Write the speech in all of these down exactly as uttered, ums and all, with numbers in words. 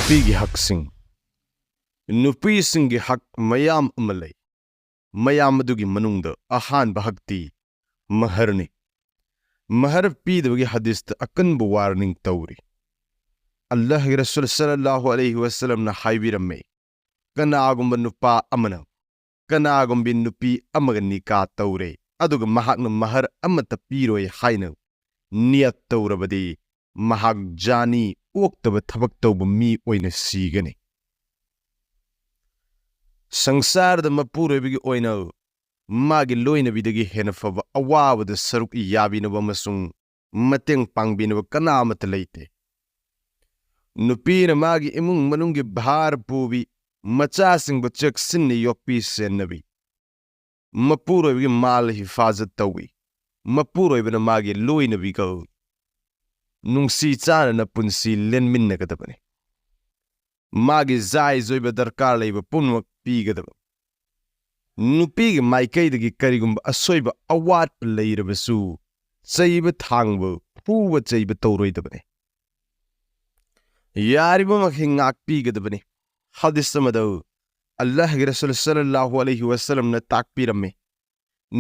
ꯅꯨꯄꯤꯒꯤ ꯍꯛꯁꯤꯡ꯫ ꯅꯨꯄꯤꯁꯤꯡꯒꯤ ꯍꯛ ꯃꯌꯥꯝ ꯑꯃ ꯂꯩ꯫ ꯃꯌꯥꯝ ꯑꯗꯨꯒꯤ ꯃꯅꯨꯡꯗ ꯑꯍꯥꯟꯕ ꯍꯛꯇꯤ ꯃꯍꯔꯅꯤ꯫ ꯃꯍꯔ ꯄꯤꯗꯕꯒꯤ ꯍꯗꯤꯁꯇ ꯑꯀꯟꯕ ꯋꯥꯔꯅꯤꯡ ꯇꯧꯔꯤ꯫ ꯑꯜꯂꯥꯍꯒꯤ ꯔꯁꯨꯜ ꯁꯜꯂꯜꯂꯥꯍꯨ ꯑꯂꯩꯍꯤ ꯋꯁꯜꯂꯝꯅ ꯍꯥꯏꯕꯤꯔꯝꯃꯤ, "ꯀꯅꯥꯒꯨꯝꯕ ꯅꯨꯄꯥ ꯑꯃꯅ ꯀꯅꯥꯒꯨꯝꯕꯤ ꯅꯨꯄꯤ ꯑꯃꯒ ꯅꯤꯀꯥ ꯇꯧꯔꯦ, ꯑꯗꯨꯒ ꯃꯍꯥꯛꯅ ꯃꯍꯔ ꯑꯃꯠꯇ ꯄꯤꯔꯣꯏ ꯍꯥꯏꯅ ꯅꯤꯌꯠ ꯇꯧꯔꯕꯗꯤ, ꯃꯍꯥꯛ ꯖꯥꯅꯤ, ꯑꯣꯛꯇꯕ ꯊꯕꯛ ꯇꯧꯕ ꯃꯤ ꯑꯣꯏꯅ ꯁꯤꯒꯅꯤ꯫" ꯁꯪꯁꯥꯔꯗ ꯃꯄꯨꯔꯣꯏꯕꯒꯤ ꯑꯣꯏꯅ ꯃꯥꯒꯤ ꯂꯣꯏꯅꯕꯤꯗꯒꯤ ꯍꯦꯟꯅ ꯐꯕ ꯑꯋꯥꯕꯗ ꯁꯔꯨꯛ ꯌꯥꯕꯤꯅꯕ ꯑꯃꯁꯨꯡ ꯃꯇꯦꯡ ꯄꯥꯡꯕꯤꯅꯕ ꯀꯅꯥ ꯑꯃꯠꯇ ꯂꯩꯇꯦ꯫ ꯅꯨꯄꯤꯅ ꯃꯥꯒꯤ ꯏꯃꯨꯡ ꯃꯅꯨꯡꯒꯤ ꯚꯥꯔ ꯄꯨꯕꯤ, ꯃꯆꯥꯁꯤꯡꯕꯨ ꯆꯦꯛꯁꯤꯟꯅ ꯌꯣꯛꯄꯤ ꯁꯦꯟꯅꯕꯤ, ꯃꯄꯨꯔꯣꯏꯕꯒꯤ ꯃꯥꯜ ꯍꯤꯐꯥꯖꯠ ꯇꯧꯏ꯫ ꯃꯄꯨꯔꯣꯏꯕꯅ ꯃꯥꯒꯤ ꯂꯣꯏꯅꯕꯤꯒ ꯅꯨꯡꯁꯤ ꯆꯥꯟꯅꯅ ꯄꯨꯟꯁꯤ ꯂꯦꯟꯃꯤꯟꯅꯒꯗꯕꯅꯤ꯫ ꯃꯥꯒꯤ ꯖꯥꯏꯖ ꯑꯣꯏꯕ ꯗꯔꯀꯥꯔ ꯂꯩꯕ ꯄꯨꯝꯅꯃꯛ ꯄꯤꯒꯗꯕ꯫ ꯅꯨꯄꯤꯒꯤ ꯃꯥꯏꯀꯩꯗꯒꯤ ꯀꯔꯤꯒꯨꯝꯕ ꯑꯁꯣꯏꯕ ꯑꯋꯥꯠꯄ ꯂꯩꯔꯕꯁꯨ, ꯆꯩꯕ ꯊꯥꯡꯕ, ꯐꯨꯕ ꯆꯩꯕ ꯇꯧꯔꯣꯏꯗꯕꯅꯤ꯫ ꯌꯥꯔꯤꯕ ꯃꯈꯩ ꯉꯥꯛꯄꯤꯒꯗꯕꯅꯤ꯫ ꯍꯗꯤꯁ ꯑꯃꯗ ꯑꯜꯂꯥꯍꯒꯤ ꯔꯁꯨꯜ ꯁꯜꯂꯜꯂꯥꯍꯨ ꯑꯂꯩꯍꯤ ꯋꯁꯜꯂꯝꯅ ꯇꯥꯛꯄꯤꯔꯝꯃꯤ,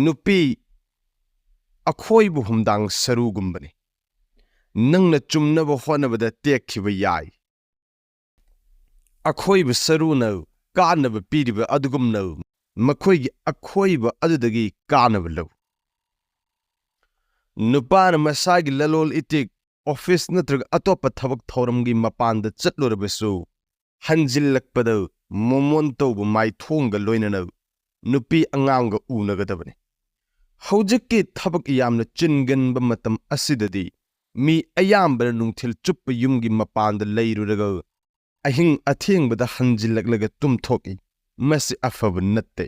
"ꯅꯨꯄꯤ ꯑꯈꯣꯏꯕ ꯍꯨꯝꯗꯥꯡ ꯁꯔꯨꯒꯨꯝꯕꯅꯤ꯫ ꯅꯪꯅ ꯆꯨꯝꯅꯕ ꯍꯣꯠꯅꯕꯗ ꯇꯦꯛꯈꯤꯕ ꯌꯥꯏ꯫ ꯑꯈꯣꯏꯕ ꯁꯔꯨꯅ ꯀꯥꯟꯅꯕ ꯄꯤꯔꯤꯕ ꯑꯗꯨꯒꯨꯝꯅ ꯃꯈꯣꯏꯒꯤ ꯑꯈꯣꯏꯕ ꯑꯗꯨꯗꯒꯤ ꯀꯥꯟꯅꯕ ꯂꯧ꯫" ꯅꯨꯄꯥꯅ ꯃꯁꯥꯒꯤ ꯂꯂꯣꯜ ꯏꯇꯤꯛ, ꯑꯣꯐꯤꯁ ꯅꯠꯇ꯭ꯔꯒ ꯑꯇꯣꯞꯄ ꯊꯕꯛ ꯊꯧꯔꯝꯒꯤ ꯃꯄꯥꯟꯗ ꯆꯠꯂꯨꯔꯕꯁꯨ, ꯍꯟꯖꯤꯜꯂꯛꯄꯗ ꯃꯣꯃꯣꯟ ꯇꯧꯕ ꯃꯥꯏꯊꯣꯡꯒ ꯂꯣꯏꯅꯅ ꯅꯨꯄꯤ ꯑꯉꯥꯡꯒ ꯎꯅꯒꯗꯕꯅꯤ꯫ ꯍꯧꯖꯤꯛꯀꯤ ꯊꯕꯛ ꯌꯥꯝꯅ ꯆꯤꯟꯒꯟꯕ ꯃꯇꯝ ꯑꯁꯤꯗꯗꯤ ꯃꯤ ꯑꯌꯥꯝꯕꯅ ꯅꯨꯡꯊꯤꯜ ꯆꯨꯞꯄ ꯌꯨꯝꯒꯤ ꯃꯄꯥꯟꯗ ꯂꯩꯔꯨꯔꯒ ꯑꯍꯤꯡ ꯑꯊꯦꯡꯕꯗ ꯍꯟꯖꯤꯜꯂꯛꯂꯒ ꯇꯨꯝꯊꯣꯛꯏ꯫ ꯃꯁꯤ ꯑꯐꯕ ꯅꯠꯇꯦ꯫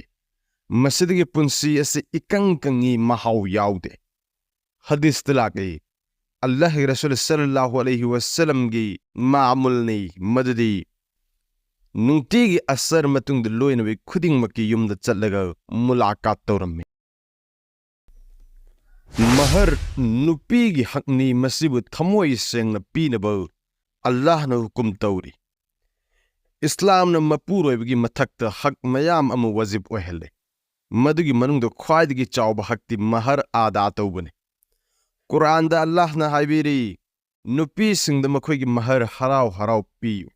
ꯃꯁꯤꯗꯒꯤ ꯄꯨꯟꯁꯤ ꯑꯁꯤ ꯏꯀꯪ ꯀꯪꯉꯤ, ꯃꯍꯥꯎ ꯌꯥꯎꯗꯦ꯫ ꯍꯗꯤꯁꯇ ꯂꯥꯛꯏ, ꯑꯜꯂꯥꯍꯒꯤ ꯔꯁꯨꯜ ꯁꯜꯂꯜꯂꯥꯍꯨ ꯑꯂꯩꯍꯤ ꯋꯁꯜꯂꯝꯒꯤ ꯃꯥꯃꯨꯜꯅꯤ ꯃꯗꯨꯗꯤ ꯅꯨꯡꯇꯤꯒꯤ ꯑꯁꯔ ꯃꯇꯨꯡꯗ ꯂꯣꯏꯅꯕꯤ ꯈꯨꯗꯤꯡꯃꯛꯀꯤ ꯌꯨꯝꯗ ꯆꯠꯂꯒ ꯃꯨꯂꯥꯀꯥꯠ ꯇꯧꯔꯝꯃꯤ꯫ ꯃꯍꯔ ꯅꯨꯄꯤꯒꯤ ꯍꯛꯅꯤ, ꯃꯁꯤꯕꯨ ꯊꯃꯣꯏ ꯁꯦꯡꯅ ꯄꯤꯅꯕ ꯑꯜꯂꯥꯍꯅ ꯍꯨꯀꯨꯝ ꯇꯧꯔꯤ꯫ ꯏꯁꯂꯥꯝꯅ ꯃꯄꯨꯔꯣꯏꯕꯒꯤ ꯃꯊꯛꯇ ꯍꯛ ꯃꯌꯥꯝ ꯑꯃ ꯋꯥꯖꯤꯕ ꯑꯣꯏꯍꯜꯂꯦ꯫ ꯃꯗꯨꯒꯤ ꯃꯅꯨꯡꯗ ꯈ꯭ꯋꯥꯏꯗꯒꯤ ꯆꯥꯎꯕ ꯍꯛꯇꯤ ꯃꯍꯔ ꯑꯗꯥ ꯇꯧꯕꯅꯤ꯫ ꯀꯨꯔꯥꯟꯗ ꯑꯜꯂꯥꯍꯅ ꯍꯥꯏꯕꯤꯔꯤ, "ꯅꯨꯄꯤꯁꯤꯡꯗ ꯃꯈꯣꯏꯒꯤ ꯃꯍꯔ ꯍꯔꯥꯎ ꯍꯔꯥꯎ ꯄꯤꯌꯨ"꯫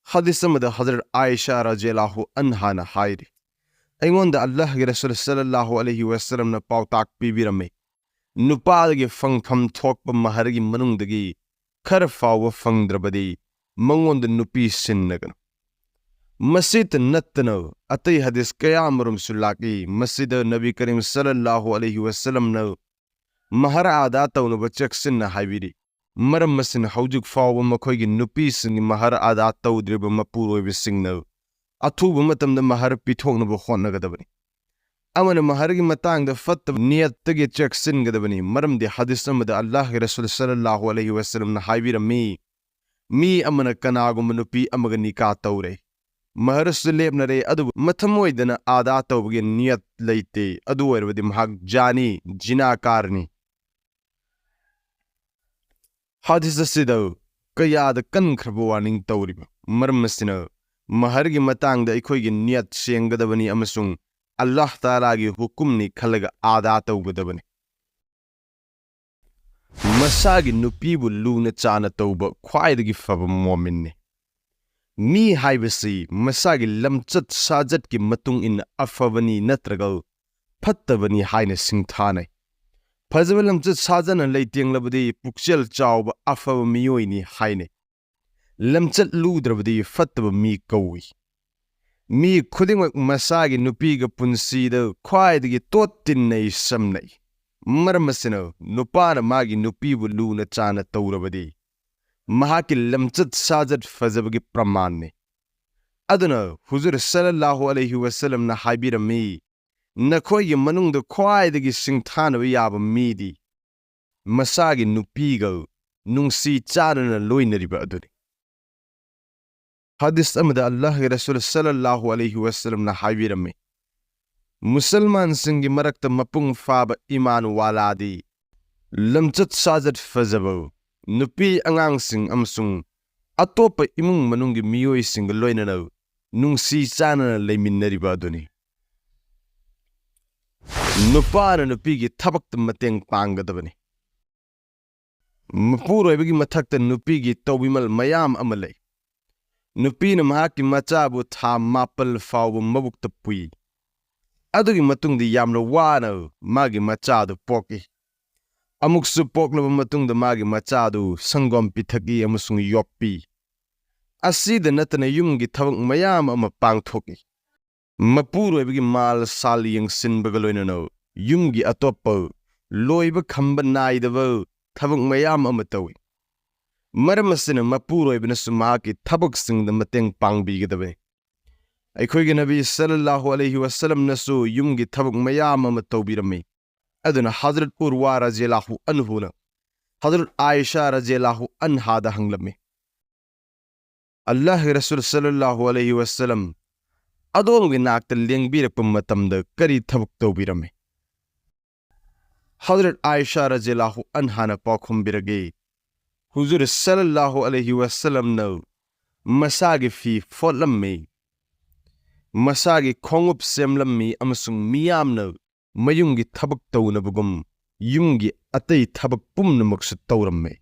ꯍꯗꯤꯁ ꯑꯃꯗ ꯍꯖꯔꯠ ꯑꯥꯏꯁꯥ ꯔꯖꯤꯌꯜꯂꯥꯍꯨ ꯑꯟꯍꯥꯅ ꯍꯥꯏꯔꯤ, "ꯑꯩꯉꯣꯟꯗ ꯑꯜꯂꯥꯍꯒꯤ ꯔꯁꯨꯜ ꯁꯜꯂꯜꯂꯥꯍꯨ ꯑꯂꯩꯍꯤ ꯋꯥꯁꯜꯂꯝꯅ ꯄꯥꯎꯇꯥꯛ ꯄꯤꯕꯤꯔꯝꯃꯤ, ꯅꯨꯄꯥꯗꯒꯤ ꯐꯪꯐꯝ ꯊꯣꯛꯄ ꯃꯍꯔꯒꯤ ꯃꯅꯨꯡꯗꯒꯤ ꯈꯔ ꯐꯥꯎꯕ ꯐꯪꯗ꯭ꯔꯕꯗꯤ ꯃꯉꯣꯟꯗ ꯅꯨꯄꯤ ꯁꯤꯟꯅꯒꯅꯨ"꯫ ꯃꯁꯤꯇ ꯅꯠꯇꯅ ꯑꯇꯩ ꯍꯗꯤꯁ ꯀꯌꯥ ꯑꯃꯔꯣꯝꯁꯨ ꯂꯥꯛꯏ, ꯃꯁꯤꯗ ꯅꯕꯤ ꯀꯔꯤꯝ ꯁꯜꯂꯜꯂꯥꯍꯨ ꯑꯂꯩꯍꯤ ꯋꯥꯁꯜꯂꯝꯅ ꯃꯍꯔ ꯑꯗꯥ ꯇꯧꯅꯕ ꯆꯦꯛꯁꯤꯟꯅ ꯍꯥꯏꯕꯤꯔꯤ꯫ ꯃꯔꯝ ꯑꯁꯤꯅ ꯍꯧꯖꯤꯛ ꯐꯥꯎꯕ ꯃꯈꯣꯏꯒꯤ ꯅꯨꯄꯤꯁꯤꯡꯒꯤ ꯃꯍꯔ ꯑꯗꯥ ꯇꯧꯗ꯭ꯔꯤꯕ ꯃꯄꯨꯔꯣꯏꯕꯁꯤꯡꯅ ꯑꯊꯨꯕ ꯃꯇꯝꯗ ꯃꯍꯔ ꯄꯤꯊꯣꯛꯅꯕ ꯍꯣꯠꯅꯒꯗꯕꯅꯤ꯫ ꯑꯃꯅ ꯃꯍꯔꯒꯤ ꯃꯇꯥꯡꯗ ꯐꯠꯇꯕ ꯅꯤꯌꯠꯇꯒꯤ ꯆꯦꯛꯁꯤꯟꯒꯗꯕꯅꯤ, ꯃꯔꯝꯗꯤ ꯍꯗꯤꯁ ꯑꯃꯗ ꯑꯜꯂꯥꯍꯒꯤ ꯔꯁꯨꯜ ꯁꯜꯂꯜꯂꯥꯍꯨ ꯑꯂꯩꯍꯤ ꯋꯥꯁꯜꯂꯝꯅ ꯍꯥꯏꯕꯤꯔꯝꯃꯤ, "ꯃꯤ ꯑꯃꯅ ꯀꯅꯥꯒꯨꯝꯕ ꯅꯨꯄꯤ ꯑꯃꯒ ꯅꯤꯀꯥ ꯇꯧꯔꯦ, ꯃꯍꯔꯁꯨ ꯂꯦꯞꯅꯔꯦ, ꯑꯗꯨꯕꯨ ꯃꯊꯃꯣꯏꯗꯅ ꯑꯗꯥ ꯇꯧꯕꯒꯤ ꯅꯤꯌꯠ ꯂꯩꯇꯦ, ꯑꯗꯨ ꯑꯣꯏꯔꯕꯗꯤ ꯃꯍꯥꯛ ꯖꯥꯅꯤ, ꯖꯤꯅꯥꯀꯥꯔꯅꯤ"꯫ ꯍꯗꯤꯁ ꯑꯁꯤꯗ ꯀꯌꯥꯗ ꯀꯟꯈ꯭ꯔꯕ ꯋꯥꯔꯅꯤꯡ ꯇꯧꯔꯤꯕ ꯃꯔꯝ ꯑꯁꯤꯅ, ꯃꯍꯔꯒꯤ ꯃꯇꯥꯡꯗ ꯑꯩꯈꯣꯏꯒꯤ ꯅꯤꯌꯠ ꯁꯦꯡꯒꯗꯕꯅꯤ ꯑꯃꯁꯨꯡ ꯑꯜꯂꯥꯍ ꯇꯥꯂꯥꯒꯤ ꯍꯨꯀꯨꯝꯅꯤ ꯈꯜꯂꯒ ꯑꯗꯥ ꯇꯧꯒꯗꯕꯅꯤ꯫ ꯃꯁꯥꯒꯤ ꯅꯨꯄꯤꯕꯨ ꯂꯨꯅ ꯆꯥꯅ ꯇꯧꯕ ꯈ꯭ꯋꯥꯏꯗꯒꯤ ꯐꯕ ꯃꯣꯃꯤꯟꯅꯤ꯫ ꯃꯤ ꯍꯥꯏꯕꯁꯤ ꯃꯁꯥꯒꯤ ꯂꯝꯆꯠ ꯁꯥꯖꯠꯀꯤ ꯃꯇꯨꯡ ꯏꯟꯅ ꯑꯐꯕꯅꯤ ꯅꯠꯇ꯭ꯔꯒ ꯐꯠꯇꯕꯅꯤ ꯍꯥꯏꯅ ꯁꯤꯡꯊꯥꯅꯩ꯫ ꯐꯖꯕ ꯂꯝꯆꯠ ꯁꯥꯖꯠꯅ ꯂꯩꯇꯦꯡꯂꯕꯗꯤ ꯄꯨꯛꯆꯦꯜ ꯆꯥꯎꯕ ꯑꯐꯕ ꯃꯤꯑꯣꯏꯅꯤ ꯍꯥꯏꯅꯩ꯫ ꯂꯝꯆꯠ ꯂꯨꯗ꯭ꯔꯕꯗꯤ ꯐꯠꯇꯕ ꯃꯤ ꯀꯧꯏ꯫ ꯃꯤ ꯈꯨꯗꯤꯡꯃꯛ ꯃꯁꯥꯒꯤ ꯅꯨꯄꯤꯒ ꯄꯨꯟꯁꯤꯗ ꯈ꯭ꯋꯥꯏꯗꯒꯤ ꯇꯣꯠ ꯇꯤꯟꯅꯩ ꯁꯝꯅꯩ꯫ ꯃꯔꯝ ꯑꯁꯤꯅ, ꯅꯨꯄꯥꯅ ꯃꯥꯒꯤ ꯅꯨꯄꯤꯕꯨ ꯂꯨꯅ ꯆꯥꯅ ꯇꯧꯔꯕꯗꯤ ꯃꯍꯥꯛꯀꯤ ꯂꯝꯆꯠ ꯁꯥꯖꯠ ꯐꯖꯕꯒꯤ ꯄ꯭ꯔꯃꯥꯟꯅꯤ꯫ ꯑꯗꯨꯅ ꯍꯨꯖꯨꯔ ꯁꯜꯂꯜꯂꯥꯍꯨ ꯑꯂꯩꯍꯤ ꯋꯥꯁꯜꯂꯝꯅ ꯍꯥꯏꯕꯤꯔꯝꯃꯤ, "ꯅꯈꯣꯏꯒꯤ ꯃꯅꯨꯡꯗ ꯈ꯭ꯋꯥꯏꯗꯒꯤ ꯁꯤꯡꯊꯥꯅꯕ ꯌꯥꯕ ꯃꯤꯗꯤ ꯃꯁꯥꯒꯤ ꯅꯨꯄꯤꯒ ꯅꯨꯡꯁꯤ ꯆꯥꯟꯅꯅ ꯂꯣꯏꯅꯔꯤꯕ ꯑꯗꯨꯅꯤ"꯫ ꯍꯗꯤꯁ ꯑꯃꯗ ꯑꯜꯂꯥꯍꯒꯤ ꯔꯁꯨꯜ ꯁꯜꯂꯜꯂꯥꯍꯨ ꯑꯂꯩꯍꯤ ꯋꯥꯁꯜꯂꯝꯅ ꯍꯥꯏꯕꯤꯔꯝꯃꯤ, "ꯃꯨꯁꯜꯃꯥꯟꯁꯤꯡꯒꯤ ꯃꯔꯛꯇ ꯃꯄꯨꯡ ꯐꯥꯕ ꯏꯃꯥꯟ ꯋꯥꯂꯥꯗꯤ ꯂꯝꯆꯠ ꯁꯥꯖꯠ ꯐꯖꯕ, ꯅꯨꯄꯤ ꯑꯉꯥꯡꯁꯤꯡ ꯑꯃꯁꯨꯡ ꯑꯇꯣꯞꯄ ꯏꯃꯨꯡ ꯃꯅꯨꯡꯒꯤ ꯃꯤꯑꯣꯏꯁꯤꯡꯒ ꯂꯣꯏꯅꯅ ꯅꯨꯡꯁꯤ ꯆꯥꯟꯅꯅ ꯂꯩꯃꯤꯟꯅꯔꯤꯕ ꯑꯗꯨꯅꯤ꯫ ꯅꯨꯄꯥꯅ ꯅꯨꯄꯤꯒꯤ ꯊꯕꯛꯇ ꯃꯇꯦꯡ ꯄꯥꯡꯒꯗꯕꯅꯤ꯫ ꯃꯄꯨꯔꯣꯏꯕꯒꯤ ꯃꯊꯛꯇ ꯅꯨꯄꯤꯒꯤ ꯇꯧꯕꯤꯃꯜ ꯃꯌꯥꯝ ꯑꯃ ꯂꯩ꯫ ꯅꯨꯄꯤꯅ ꯃꯍꯥꯛꯀꯤ ꯃꯆꯥꯕꯨ ꯊꯥ ꯃꯥꯄꯜ ꯐꯥꯎꯕ ꯃꯕꯨꯛꯇ ꯄꯨꯏ꯫ ꯑꯗꯨꯒꯤ ꯃꯇꯨꯡꯗ ꯌꯥꯝꯅ ꯋꯥꯅ ꯃꯥꯒꯤ ꯃꯆꯥꯗꯨ ꯄꯣꯛꯏ꯫ ꯑꯃꯨꯛꯁꯨ ꯄꯣꯛꯂꯕ ꯃꯇꯨꯡꯗ ꯃꯥꯒꯤ ꯃꯆꯥꯗꯨ ꯁꯪꯒꯣꯝ ꯄꯤꯊꯛꯏ ꯑꯃꯁꯨꯡ ꯌꯣꯛꯄꯤ꯫ ꯑꯁꯤꯗ ꯅꯠꯇꯅ ꯌꯨꯝꯒꯤ ꯊꯕꯛ ꯃꯌꯥꯝ ꯑꯃ ꯄꯥꯡꯊꯣꯛꯏ꯫ ꯃꯄꯨꯔꯣꯏꯕꯒꯤ ꯃꯥꯜ ꯁꯥꯜ ꯌꯦꯡꯁꯤꯟꯕꯒ ꯂꯣꯏꯅꯅ ꯌꯨꯝꯒꯤ ꯑꯇꯣꯞꯄ ꯂꯣꯏꯕ ꯈꯝꯕ ꯅꯥꯏꯗꯕ ꯊꯕꯛ ꯃꯌꯥꯝ ꯑꯃ ꯇꯧꯏ꯫ ꯃꯔꯝ ꯑꯁꯤꯅ ꯃꯄꯨꯔꯣꯏꯕꯅꯁꯨ ꯃꯍꯥꯛꯀꯤ ꯊꯕꯛꯁꯤꯡꯗ ꯃꯇꯦꯡ ꯄꯥꯡꯕꯤꯒꯗꯕꯅꯤ꯫ ꯑꯩꯈꯣꯏꯒꯤ ꯅꯕꯤ ꯁꯜꯂꯜꯂꯥꯍꯨ ꯑꯂꯩꯍꯤ ꯋꯁꯜꯂꯝꯅꯁꯨ ꯌꯨꯝꯒꯤ ꯊꯕꯛ ꯃꯌꯥꯝ ꯑꯃ ꯇꯧꯕꯤꯔꯝꯃꯤ꯫ ꯑꯗꯨꯅ ꯍꯖꯔꯠ ꯎꯔꯋꯥ ꯔꯖꯤꯌꯜꯂꯥꯍꯨ ꯑꯟꯍꯨꯅ ꯍꯖꯔꯠ ꯑꯥꯏꯁꯥ ꯔꯖꯤꯌꯜꯂꯥꯍꯨ ꯑꯟꯍꯥꯗ ꯍꯪꯂꯝꯃꯤ, "ꯑꯜꯂꯥꯍꯒꯤ ꯔꯁꯨꯜ ꯁꯜꯂꯜꯂꯥꯍꯨ ꯑꯂꯩꯍꯤ ꯋꯁꯜꯂꯝ, ꯑꯗꯣꯝꯒꯤ ꯅꯥꯛꯇ ꯂꯦꯡꯕꯤꯔꯛꯄ ꯃꯇꯝꯗ ꯀꯔꯤ ꯊꯕꯛ ꯇꯧꯕꯤꯔꯝꯃꯤ?" ꯍꯖꯔꯠ ꯑꯥꯏꯁꯥ ꯔꯖꯤꯌꯜꯂꯥꯍꯨ ꯑꯟꯍꯥꯅ ꯄꯥꯎꯈꯨꯝꯕꯤꯔꯛꯏ, "ꯍꯨꯖꯨꯔ ꯁꯜꯂꯜꯂꯥꯍꯨ ꯑꯂꯩꯍꯤ ꯋꯁꯜꯂꯝꯅ ꯃꯁꯥꯒꯤ ꯐꯤ ꯐꯣꯠꯂꯝꯃꯤ, ꯃꯁꯥꯒꯤ ꯈꯣꯡꯎꯞ ꯁꯦꯝꯂꯝꯃꯤ ꯑꯃꯁꯨꯡ ꯃꯤꯌꯥꯝꯅ ꯃꯌꯨꯝꯒꯤ ꯊꯕꯛ ꯇꯧꯅꯕꯒꯨꯝ ꯌꯨꯝꯒꯤ ꯑꯇꯩ ꯊꯕꯛ ꯄꯨꯝꯅꯃꯛꯁꯨ ꯇꯧꯔꯝꯃꯤ꯫"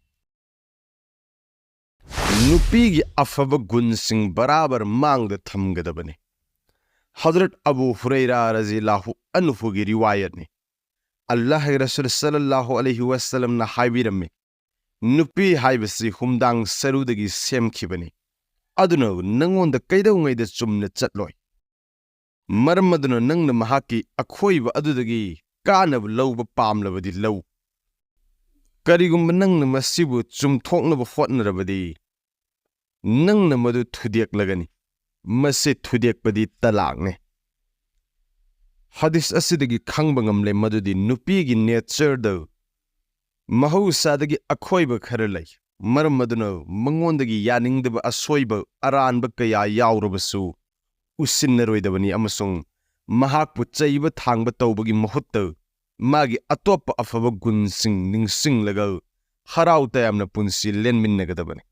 ꯅꯨꯄꯤꯒꯤ ꯑꯐꯕ ꯒꯨꯟꯁꯤꯡ ꯕꯔꯥꯕꯔ ꯃꯥꯡꯗ ꯊꯝꯒꯗꯕꯅꯤ꯫ ꯍꯖꯔꯠ ꯑꯕꯨ ꯍꯨꯔꯩꯔꯥ ꯔꯖꯤꯌꯜꯂꯥꯍꯨ ꯑꯟꯍꯨꯒꯤ ꯔꯤꯋꯥꯌꯠꯅꯤ꯫ ꯑꯜꯂꯥꯍꯒꯤ ꯔꯁꯨꯜ ꯁꯜꯂꯜꯂꯥꯍꯨ ꯑꯂꯩꯍꯤ ꯋꯁꯜꯂꯝꯅ ꯍꯥꯏꯕꯤꯔꯝꯃꯤ, "ꯅꯨꯄꯤ ꯍꯥꯏꯕꯁꯤ ꯍꯨꯝꯗꯥꯡ ꯁꯔꯨꯗꯒꯤ ꯁꯦꯝꯈꯤꯕꯅꯤ, ꯑꯗꯨꯅ ꯅꯪꯉꯣꯟꯗ ꯀꯩꯗꯧꯉꯩꯗ ꯆꯨꯝꯅ ꯆꯠꯂꯣꯏ꯫ ꯃꯔꯝ ꯑꯗꯨꯅ ꯅꯪꯅ ꯃꯍꯥꯛꯀꯤ ꯑꯈꯣꯏꯕ ꯑꯗꯨꯗꯒꯤ ꯀꯥꯟꯅꯕ ꯂꯧꯕ ꯄꯥꯝꯂꯕꯗꯤ ꯂꯧ꯫ ꯀꯔꯤꯒꯨꯝꯕ ꯅꯪꯅ ꯃꯁꯤꯕꯨ ꯆꯨꯝꯊꯣꯛꯅꯕ ꯍꯣꯠꯅꯔꯕꯗꯤ, ꯅꯪꯅ ꯃꯗꯨ ꯊꯨꯗꯦꯛꯂꯒꯅꯤ꯫ ꯃꯁꯤ ꯊꯨꯗꯦꯛꯄꯗꯤ ꯇꯂꯥꯛꯅꯤ꯫" ꯍꯗꯤꯁ ꯑꯁꯤꯗꯒꯤ ꯈꯪꯕ ꯉꯝꯂꯦ ꯃꯗꯨꯗꯤ ꯅꯨꯄꯤꯒꯤ ꯅꯦꯆꯔꯗ ꯃꯍꯧꯁꯥꯗꯒꯤ ꯑꯈꯣꯏꯕ ꯈꯔ ꯂꯩ꯫ ꯃꯔꯝ ꯑꯗꯨꯅ ꯃꯉꯣꯟꯗꯒꯤ ꯌꯥꯅꯤꯡꯗꯕ ꯑꯁꯣꯏꯕ ꯑꯔꯥꯟꯕ ꯀꯌꯥ ꯌꯥꯎꯔꯕꯁꯨ ꯎꯁꯤꯟꯅꯔꯣꯏꯗꯕꯅꯤ ꯑꯃꯁꯨꯡ ꯃꯍꯥꯛꯄꯨ ꯆꯩꯕ ꯊꯥꯡꯕ ꯇꯧꯕꯒꯤ ꯃꯍꯨꯠꯇ ꯃꯥꯒꯤ ꯑꯇꯣꯞꯄ ꯑꯐꯕ ꯒꯨꯟꯁꯤꯡ ꯅꯤꯡꯁꯤꯡꯂꯒ ꯍꯔꯥꯎ ꯇꯌꯥꯝꯅ ꯄꯨꯟꯁꯤ ꯂꯦꯟꯃꯤꯟꯅꯒꯗꯕꯅꯤ꯫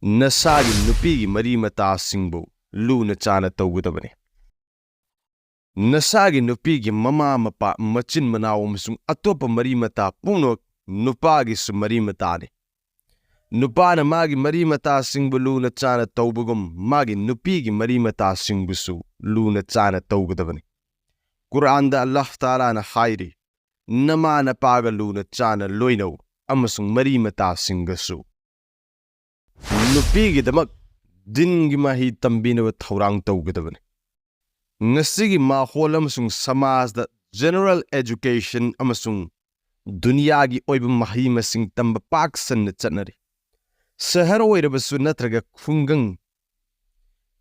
ꯅꯁꯥꯒꯤ ꯅꯨꯄꯤꯒꯤ ꯃꯔꯤ ꯃꯇꯥꯁꯤꯡꯕꯨ ꯂꯨꯅ ꯆꯥꯅ ꯇꯧꯒꯗꯕꯅꯤ꯫ ꯅꯁꯥꯒꯤ ꯅꯨꯄꯤꯒꯤ ꯃꯃꯥ ꯃꯄꯥ, ꯃꯆꯤꯟ ꯃꯅꯥꯎ ꯑꯃꯁꯨꯡ ꯑꯇꯣꯞꯄ ꯃꯔꯤ ꯃꯇꯥ ꯄꯨꯝꯅꯃꯛ ꯅꯨꯄꯥꯒꯤꯁꯨ ꯃꯔꯤ ꯃꯇꯥꯅꯤ꯫ ꯅꯨꯄꯥꯅ ꯃꯥꯒꯤ ꯃꯔꯤ ꯃꯇꯥꯁꯤꯡꯕꯨ ꯂꯨꯅ ꯆꯥꯅ ꯇꯧꯕꯒꯨꯝ, ꯃꯥꯒꯤ ꯅꯨꯄꯤꯒꯤ ꯃꯔꯤ ꯃꯇꯥꯁꯤꯡꯕꯨꯁꯨ ꯂꯨꯅ ꯆꯥꯅ ꯇꯧꯒꯗꯕꯅꯤ꯫ ꯀꯨꯔꯥꯟꯗ ꯑꯜꯂꯥꯍ ꯇꯥꯂꯥꯅ ꯍꯥꯏꯔꯤ, "ꯅꯃꯥ ꯅꯄꯥꯒ ꯂꯨꯅ ꯆꯥꯅ ꯂꯣꯏꯅꯧ ꯑꯃꯁꯨꯡ ꯃꯔꯤ ꯃꯇꯥꯁꯤꯡꯒꯁꯨ"꯫ ꯅꯨꯄꯤꯒꯤꯗꯃꯛ ꯗꯤꯟꯒꯤ ꯃꯍꯩ ꯇꯝꯕꯤꯅꯕ ꯊꯧꯔꯥꯡ ꯇꯧꯒꯗꯕꯅꯤ꯫ ꯉꯁꯤꯒꯤ ꯃꯥꯍꯣꯜ ꯑꯃꯁꯨꯡ ꯁꯃꯥꯖꯗ general education ꯑꯃꯁꯨꯡ ꯗꯨꯅꯤꯌꯥꯒꯤ ꯑꯣꯏꯕ ꯃꯍꯩ ꯃꯁꯤꯡ ꯇꯝꯕ ꯄꯥꯛ ꯁꯟꯅ ꯆꯠꯅꯔꯤ꯫ ꯁꯍꯔ ꯑꯣꯏꯔꯕꯁꯨ ꯅꯠꯇ꯭ꯔꯒ ꯈꯨꯡꯒꯪ,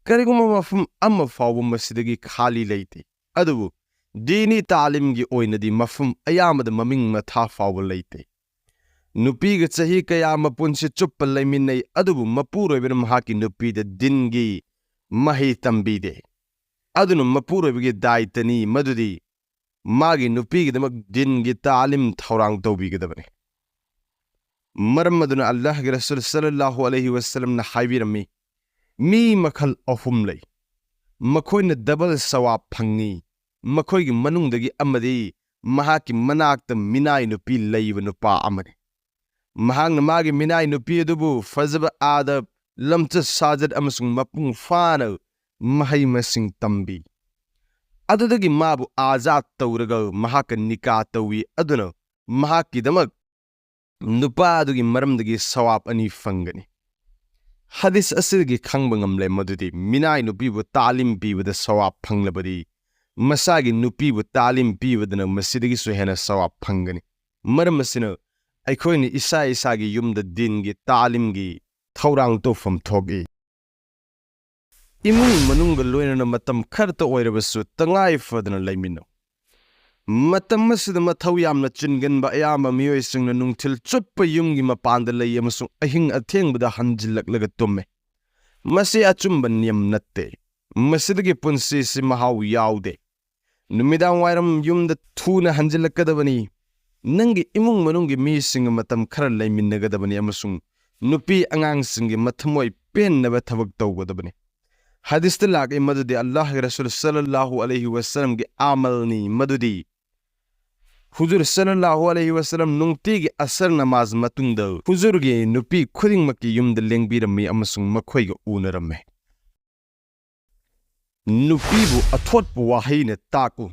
ꯀꯔꯤꯒꯨꯝꯕ ꯃꯐꯝ ꯑꯃ ꯐꯥꯎꯕ ꯃꯁꯤꯗꯒꯤ ꯈꯥꯂꯤ ꯂꯩꯇꯦ꯫ ꯑꯗꯨꯕꯨ ꯗꯤꯅꯤ ꯇꯥꯂꯤꯝꯒꯤ ꯑꯣꯏꯅꯗꯤ ꯃꯐꯝ ꯑꯌꯥꯝꯕꯗ ꯃꯃꯤꯡ ꯃꯊꯥ ꯐꯥꯎꯕ ꯂꯩꯇꯦ꯫ ꯅꯨꯄꯤꯒ ꯆꯍꯤ ꯀꯌꯥ ꯃꯄꯨꯟꯁꯤ ꯆꯨꯞꯄ ꯂꯩꯃꯤꯟꯅꯩ, ꯑꯗꯨꯕꯨ ꯃꯄꯨꯔꯣꯏꯕꯅ ꯃꯍꯥꯛꯀꯤ ꯅꯨꯄꯤꯗ ꯗꯤꯟꯒꯤ ꯃꯍꯩ ꯇꯝꯕꯤꯗꯦ꯫ ꯑꯗꯨꯅ ꯃꯄꯨꯔꯣꯏꯕꯒꯤ ꯗꯥꯏꯇꯅꯤ ꯃꯗꯨꯗꯤ ꯃꯥꯒꯤ ꯅꯨꯄꯤꯒꯤꯗꯃꯛ ꯗꯤꯟꯒꯤ ꯇꯥꯂꯤꯝ ꯊꯧꯔꯥꯡ ꯇꯧꯕꯤꯒꯗꯕꯅꯤ꯫ ꯃꯔꯝ ꯑꯗꯨꯅ ꯑꯜꯂꯥꯍꯒꯤ ꯔꯁꯨꯜ ꯁꯜꯂꯜꯂꯥꯍꯨ ꯑꯂꯩꯍꯤ ꯋꯁꯜꯂꯝꯅ ꯍꯥꯏꯕꯤꯔꯝꯃꯤ, "ꯃꯤ ꯃꯈꯜ ꯑꯍꯨꯝ ꯂꯩ꯫ ꯃꯈꯣꯏꯅ ꯗꯕꯜ ꯁꯋꯥꯕ ꯐꯪꯉꯤ꯫ ꯃꯈꯣꯏꯒꯤ ꯃꯅꯨꯡꯗꯒꯤ ꯑꯃꯗꯤ ꯃꯍꯥꯛꯀꯤ ꯃꯅꯥꯛꯇ ꯃꯤꯅꯥꯏ ꯅꯨꯄꯤ ꯂꯩꯕ ꯅꯨꯄꯥ ꯑꯃꯅꯤ꯫ ꯃꯍꯥꯛꯅ ꯃꯥꯒꯤ ꯃꯤꯅꯥꯏ ꯅꯨꯄꯤ ꯑꯗꯨꯕꯨ ꯐꯖꯕ ꯑꯥꯗꯕ, ꯂꯝꯆꯠ ꯁꯥꯖꯠ ꯑꯃꯁꯨꯡ ꯃꯄꯨꯡ ꯐꯥꯅ ꯃꯍꯩ ꯃꯁꯤꯡ ꯇꯝꯕꯤ꯫ ꯑꯗꯨꯗꯒꯤ ꯃꯥꯕꯨ ꯑꯥꯖꯥꯗ ꯇꯧꯔꯒ ꯃꯍꯥꯛꯀ ꯅꯤꯀꯥ ꯇꯧꯏ꯫ ꯑꯗꯨꯅ ꯃꯍꯥꯛꯀꯤꯗꯃꯛ ꯅꯨꯄꯥ ꯑꯗꯨꯒꯤ ꯃꯔꯝꯗꯒꯤ ꯁꯋꯥꯕ ꯑꯅꯤ ꯐꯪꯒꯅꯤ"꯫ ꯍꯗꯤꯁ ꯑꯁꯤꯗꯒꯤ ꯈꯪꯕ ꯉꯝꯂꯦ ꯃꯗꯨꯗꯤ ꯃꯤꯅꯥꯏ ꯅꯨꯄꯤꯕꯨ ꯇꯥꯂꯤꯝ ꯄꯤꯕꯗ ꯁꯋꯥꯕ ꯐꯪꯂꯕꯗꯤ ꯃꯁꯥꯒꯤ ꯅꯨꯄꯤꯕꯨ ꯇꯥꯂꯤꯝ ꯄꯤꯕꯗꯅ ꯃꯁꯤꯗꯒꯤꯁꯨ ꯍꯦꯟꯅ ꯁꯋꯥꯕ ꯐꯪꯒꯅꯤ꯫ ꯃꯔꯝ ꯑꯁꯤꯅ ꯑꯩꯈꯣꯏꯅ ꯏꯁꯥ ꯏꯁꯥꯒꯤ ꯌꯨꯝꯗ ꯗꯤꯟꯒꯤ ꯇꯥꯂꯤꯝꯒꯤ ꯊꯧꯔꯥꯡ ꯇꯧꯐꯝ ꯊꯣꯛꯏ꯫ ꯏꯃꯨꯡ ꯃꯅꯨꯡꯒ ꯂꯣꯏꯅꯅ ꯃꯇꯝ ꯈꯔꯇ ꯑꯣꯏꯔꯕꯁꯨ ꯇꯉꯥꯏ ꯐꯗꯅ ꯂꯩꯃꯤꯟꯅꯧ꯫ ꯃꯇꯝ ꯑꯁꯤꯗ ꯃꯊꯧ ꯌꯥꯝꯅ ꯆꯤꯟꯒꯟꯕ ꯑꯌꯥꯝꯕ ꯃꯤꯑꯣꯏꯁꯤꯡꯅ ꯅꯨꯡꯊꯤꯜ ꯆꯨꯞꯄ ꯌꯨꯝꯒꯤ ꯃꯄꯥꯟꯗ ꯂꯩ ꯑꯃꯁꯨꯡ ꯑꯍꯤꯡ ꯑꯊꯦꯡꯕꯗ ꯍꯟꯖꯤꯜꯂꯛꯂꯒ ꯇꯨꯝꯃꯤ꯫ ꯃꯁꯤ ꯑꯆꯨꯝꯕ ꯅꯤꯌꯝ ꯅꯠꯇꯦ꯫ ꯃꯁꯤꯗꯒꯤ ꯄꯨꯟꯁꯤꯁꯤ ꯃꯍꯥꯎ ꯌꯥꯎꯗꯦ꯫ ꯅꯨꯃꯤꯗꯥꯡ ꯋꯥꯏꯔꯝ ꯌꯨꯝꯗ ꯊꯨꯅ ꯍꯟꯖꯤꯜꯂꯛꯀꯗꯕꯅꯤ꯫ ꯅꯪꯒꯤ ꯏꯃꯨꯡ ꯃꯅꯨꯡꯒꯤ ꯃꯤꯁꯤꯡꯒ ꯃꯇꯝ ꯈꯔ ꯂꯩꯃꯤꯟꯅꯒꯗꯕꯅꯤ ꯑꯃꯁꯨꯡ ꯅꯨꯄꯤ ꯑꯉꯥꯡꯁꯤꯡꯒꯤ ꯃꯊꯃꯣꯏ ꯄꯦꯟꯅꯕ ꯊꯕꯛ ꯇꯧꯒꯗꯕꯅꯤ꯫ ꯍꯗꯤꯁꯇ ꯂꯥꯛꯏ ꯃꯗꯨꯗꯤ ꯑꯜꯂꯥꯍꯒꯤ ꯔꯁꯨꯜ ꯁꯜꯂꯜꯂꯥꯍꯨ ꯑꯂꯩꯍꯤ ꯋꯁꯜꯂꯝꯒꯤ ꯑꯃꯜꯅꯤ ꯃꯗꯨꯗꯤ ꯍꯨꯖꯨꯔ ꯁꯜꯂꯜꯂꯥꯍꯨ ꯑꯂꯩꯍꯤ ꯋꯁꯜꯂꯝ ꯅꯨꯡꯇꯤꯒꯤ ꯑꯁꯔ ꯅꯃꯥꯖ ꯃꯇꯨꯡꯗ ꯍꯨꯖꯨꯔꯒꯤ ꯅꯨꯄꯤ ꯈꯨꯗꯤꯡꯃꯛꯀꯤ ꯌꯨꯝꯗ ꯂꯦꯡꯕꯤꯔꯝꯃꯤ ꯑꯃꯁꯨꯡ ꯃꯈꯣꯏꯒ ꯎꯅꯔꯝꯃꯤ꯫ ꯅꯨꯄꯤꯕꯨ ꯑꯊꯣꯠꯄ ꯋꯥꯍꯩꯅ ꯇꯥꯛꯎ꯫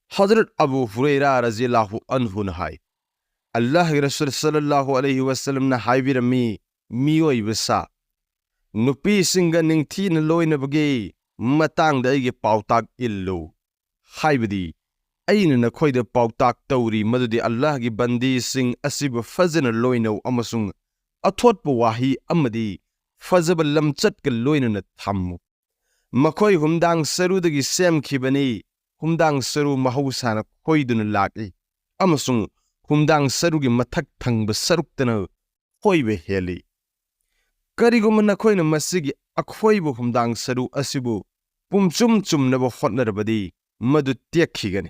ꯍꯖꯔꯠ ꯑꯕꯨ ꯍꯨꯔꯩꯔꯥ ꯔꯖꯤꯌꯜꯂꯥꯍꯨ ꯑꯟꯍꯨꯅ ꯍꯥꯏ, ꯑꯜꯂꯥꯍꯒꯤ ꯔꯁꯨꯜ ꯁꯜꯂꯜꯂꯥꯍꯨ ꯑꯂꯩꯍꯤ ꯋꯁꯜꯂꯝꯅ ꯍꯥꯏꯕꯤꯔꯝꯃꯤ, "ꯃꯤꯑꯣꯏꯕ ꯁꯥ, ꯅꯨꯄꯤꯁꯤꯡꯒ ꯅꯤꯡꯊꯤꯅ ꯂꯣꯏꯅꯕꯒꯤ ꯃꯇꯥꯡꯗ ꯑꯩꯒꯤ ꯄꯥꯎꯇꯥꯛ ꯏꯜꯂꯨ꯫ ꯍꯥꯏꯕꯗꯤ, ꯑꯩꯅ ꯅꯈꯣꯏꯗ ꯄꯥꯎꯇꯥꯛ ꯇꯧꯔꯤ ꯃꯗꯨꯗꯤ ꯑꯜꯂꯥꯍꯒꯤ ꯕꯟꯗꯤꯁꯤꯡ ꯑꯁꯤꯕꯨ ꯐꯖꯅ ꯂꯣꯏꯅꯧ ꯑꯃꯁꯨꯡ ꯑꯊꯣꯠꯄ ꯋꯥꯍꯩ ꯑꯃꯗꯤ ꯐꯖꯕ ꯂꯝꯆꯠꯀ ꯂꯣꯏꯅꯅ ꯊꯝꯃꯨ꯫ ꯃꯈꯣꯏ ꯍꯨꯝꯗꯥꯡ ꯁꯔꯨꯗꯒꯤ ꯁꯦꯝꯈꯤꯕꯅꯤ꯫ ꯍꯨꯝꯗꯥꯡ ꯁꯔꯨ ꯃꯍꯧꯁꯥꯅ ꯈꯣꯏꯗꯨꯅ ꯂꯥꯛꯏ ꯑꯃꯁꯨꯡ ꯍꯨꯝꯗꯥꯡ ꯁꯔꯨꯒꯤ ꯃꯊꯛ ꯊꯪꯕ ꯁꯔꯨꯛꯇꯅ ꯈꯣꯏꯕ ꯍꯦꯜꯂꯤ꯫ ꯀꯔꯤꯒꯨꯝꯕ ꯅꯈꯣꯏꯅ ꯃꯁꯤꯒꯤ ꯑꯈꯣꯏꯕ ꯍꯨꯝꯗꯥꯡ ꯁꯔꯨ ꯑꯁꯤꯕꯨ ꯄꯨꯝꯆꯨꯝ ꯆꯨꯝꯅꯕ ꯍꯣꯠꯅꯔꯕꯗꯤ, ꯃꯗꯨ ꯇꯦꯛꯈꯤꯒꯅꯤ꯫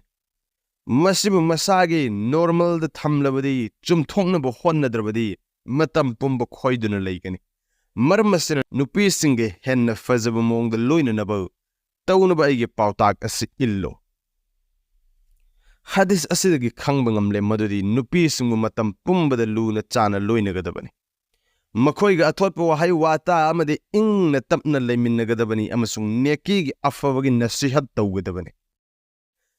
ꯃꯁꯤꯕꯨ ꯃꯁꯥꯒꯤ ꯅꯣꯔꯃꯦꯜꯗ ꯊꯝꯂꯕꯗꯤ, ꯆꯨꯝꯊꯣꯛꯅꯕ ꯍꯣꯠꯅꯗ꯭ꯔꯕꯗꯤ, ꯃꯇꯝ ꯄꯨꯝꯕ ꯈꯣꯏꯗꯨꯅ ꯂꯩꯒꯅꯤ꯫ ꯃꯔꯝ ꯑꯁꯤꯅ, ꯅꯨꯄꯤꯁꯤꯡꯒ ꯍꯦꯟꯅ ꯐꯖꯕ ꯃꯑꯣꯡꯗ ꯂꯣꯏꯅꯅꯕ ꯇꯧꯅꯕ ꯑꯩꯒꯤ ꯄꯥꯎꯇꯥꯛ ꯑꯁꯤ ꯏꯜꯂꯨ"꯫ ꯍꯗꯤꯁ ꯑꯁꯤꯗꯒꯤ ꯈꯪꯕ ꯉꯝꯂꯦ ꯃꯗꯨꯗꯤ ꯅꯨꯄꯤꯁꯤꯡꯕꯨ ꯃꯇꯝ ꯄꯨꯝꯕꯗ ꯂꯨꯅ ꯆꯥꯟꯅ ꯂꯣꯏꯅꯒꯗꯕꯅꯤ꯫ ꯃꯈꯣꯏꯒ ꯑꯊꯣꯠꯄ ꯋꯥꯍꯩ ꯋꯥꯇꯥ ꯑꯃꯗꯤ ꯏꯪꯅ ꯇꯞꯅ ꯂꯩꯃꯤꯟꯅꯒꯗꯕꯅꯤ ꯑꯃꯁꯨꯡ ꯅꯦꯀꯤꯒꯤ ꯑꯐꯕꯒꯤ ꯅꯁꯤꯍꯠ ꯇꯧꯒꯗꯕꯅꯤ꯫